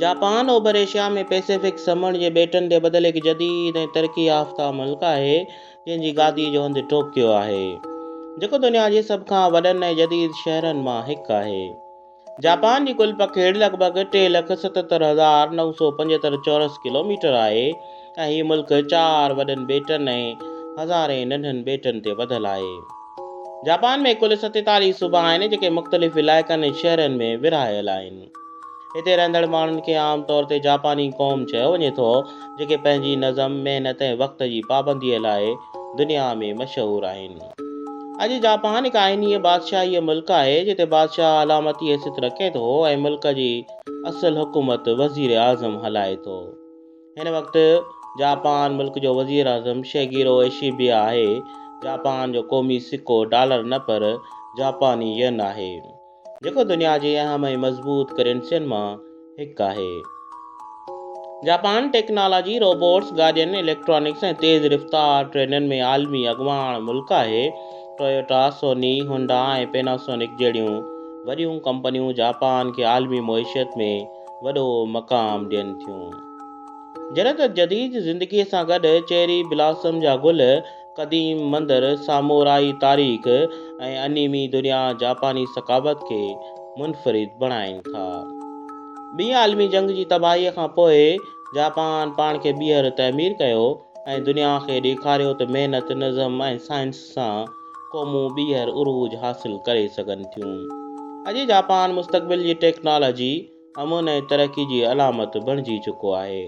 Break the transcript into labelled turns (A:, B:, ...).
A: Japan اوڀر Asia ۾ Pacific سمنڊ جي ٻيٽن تي ٻڌل هڪ جديد ۽ ترقي يافته ملڪ آهي، جنهن جي گاديء جو هنڌ ٽوڪيو آهي، جيڪو دنيا جي سڀ کان وڏن ۽ جديد شهرن مان هڪ آهي. جاپان جي ڪل پکيڙ لڳ ڀڳ 377,975 چورس ڪلوميٽر آهي ۽ هي ملڪ چار وڏن ٻيٽن ۽ هزارين ننڍن ٻيٽن تي ٻڌل آهي. جاپان ۾ ڪل 47 صوبا آهن، جيڪي مختلف علائقن ۽ شهرن ۾ ورهايل آهن. هتي رهندڙ ماڻهن کي عام طور تي جاپاني قوم چيو وڃي ٿو، جيڪي پنهنجي نظم، محنت ۽ وقت جي پابنديء لاء دنيا ۾ مشهور آهن. اڄ جاپان هڪ آئيني بادشاهي ملڪ آهي، جتي بادشاهه علامتي حيثيت رکي ٿو ۽ ملڪ جي اصل حڪومت وزيراعظم هلائي ٿو. هن وقت جاپان ملڪ جو وزيراعظم شيگيرو ايشيبيا آهي. جاپان جو قومي سڪو ڊالر نه پر جاپاني ين آهي. جيڪو دنيا جي اهم ۽ مضبوط ڪرنسين مان هڪ آهي. جاپان ٽيڪنالاجي، روبوٽس، گاڏين، اليڪٽرانڪس ۽ تيز رفتار ٽرينن ۾ عالمي اڳواڻ ملڪ آهي. ٽويوٽا، سوني، هونڊا ۽ پيناسونڪ جهڙيون وڏيون ڪمپنيون جاپان کي عالمي معيشت ۾ وڏو مقام ڏين ٿيون. جڏهن ته جديد زندگيء سان گڏ چيري بلاسم جا گل قديم مندر، سامورائي تاريخ ۽ انيمي دنيا جاپاني ثقافت کي منفرد بڻائين ٿا. ٻي عالمي جنگ جي تباهيء کان پوء جاپان پاڻ کي ٻيهر تعمير ڪيو ۽ دنيا کي ڏيکاريو ته محنت، نظم ۽ سائنس سان قومون ٻيهر عروج حاصل ڪري سگهن ٿيون. اڄ جاپان مستقبل جي ٽيڪنالاجي، امن ۽ ترقي جي علامت بڻجي چڪو آهي.